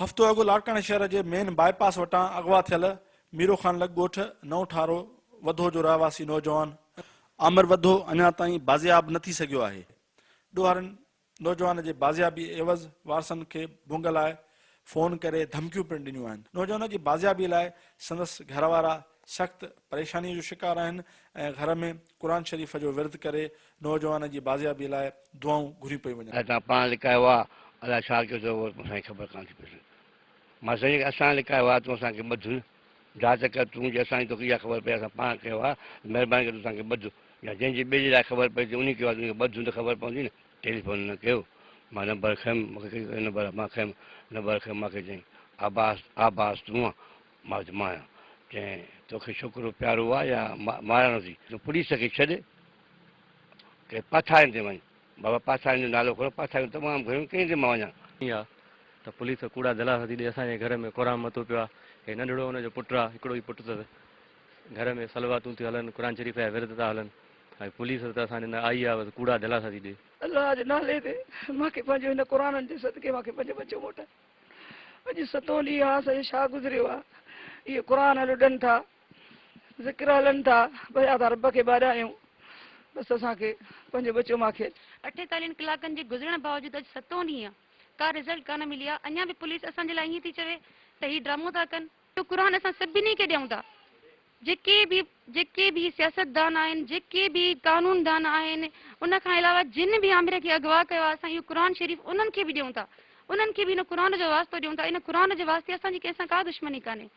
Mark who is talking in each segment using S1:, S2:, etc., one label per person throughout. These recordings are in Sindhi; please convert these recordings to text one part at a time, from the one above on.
S1: هفتو اڳ لاڙڪاڻي شهر جي مين باء پاس وٽان اغوا ٿيل ميرو خان لڳ ڳوٺ نئون ٺارو وڌو جو رهواسي نوجوان عامر وڌو اڃا تائين بازياب نه ٿي سگهيو آهي. ڏوهارين نوجوان جي بازيابي عيوض وارثن کي ڀونگ لاء فون ڪري ڌمڪيون پڻ ڏنيون آهن. نوجوان جي بازيابي لاء سندس گهر وارا سخت پريشاني جو شڪار آهن ۽ گهر ۾ قرآن شريف جو ورد ڪري نوجوان جي بازيابي لاء دعائون گهريون پيون وڃن.
S2: الائي توهان پاڻ لڪايو آ الائي ڇا ڪيو اٿو اهو اسان کي خبر ڪانه ٿي پئي سگهي. مان سائين جيڪڏهن اسان لڪايو آ تون اسان کي ٻڌ نه جاچ ڪر تون جي اسان جي توکي اها خبر پئي اسان پاڻ ڪيو آ ته مهرباني ڪري تون اسان کي ٻڌ يا جنهن جي ٻئي جي لاء خبر پئي ٿي انهي ڪيو آ تون کي ٻڌ ته خبر پوندي نه. ٽيليفون هن ڪيو مان نمبر کنيم مون کي ڪهڙي نمبر آ مان کنيم نمبر کنيم مان کي چيائين عباس عباس تون آن مان چيو مان آهيان. چيائين توکي ڇوڪرو پيارو آ يا مارڻو ٿي؟ تون پوليس کي ڇڏ ڪنهن پاٿارين تي وڃ. بابا پاٿارين جو نالو کڻو، پاٿاريون تمام گهڻيون ڪنهن تي مان وڃان؟
S3: ائين آ ته پوليس ڪوڙا دلاسا ٿي ڏي. اسان جي گهر ۾ قرآن متو پيو آ. هي ننڍڙو ان جو پٽ آ، هڪڙو ئي پٽ اٿس. گهر ۾ صلواتون ٿيون هلن، قرآن شريف جا ورد ٿا هلن ۽ پوليس ته اسان ڏي نه آئي آ، بس ڪوڙا دلاسا ٿي ڏي.
S4: الله جي نالي تي مان کي پنهنجو هن قرآنن جي صدقي مان کي پنهنجو ٻچو موٽاء. اڄ ستون ڏينهن آ اسان جو ڇا گذريو آ. اهي قرآن لڏن ٿا، ذڪر هلن ٿا، پيا ٿا رب کي ٻاڏايون، بس اسان کي پنهنجو ٻچو مان کي.
S5: اٺيتاليهن ڪلاڪن جي گذرڻ باوجود اڄ ستون ڏينهن آ ڪا رزلٽ ڪانه ملي آ، اڃا به پوليس اسان جي لاء ائين ٿي چوي ته هي ڊرامو ٿا ڪن. اهو قرآن اسان سڀني کي ڏيون ٿا. جيڪي به جيڪي به سياستدان آهن، جيڪي به قانوندان آهن، ان کان علاوه جن به عامر کي اغوا ڪيو آهي، اسان اهو قرآن شريف انهن کي به ڏيون ٿا. انهن کي به ان قرآن جو واسطو ڏيون ٿا. ان قرآن جي واسطي اسان جي ڪنهن سان ڪا دشمني ڪانهي.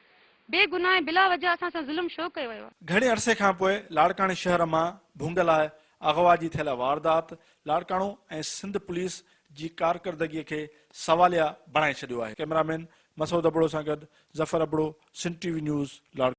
S5: بي گناهه ۽ بلا وجه اسان سان ظلم ڇو ڪيو ويو آهي؟
S1: گهڻي عرصي کان پوء لاڙڪاڻي شهر مان ڀونگ لاء اغوا جي ٿيل واردات لاڙڪاڻو ۽ سنڌ پوليس جي ڪارڪردگي کي سواليا بڻائي ڇڏيو آهي. ڪئميرا مين مسعود ابڙو سان گڏ Zafar Abro, Sindh T V news, Larkana.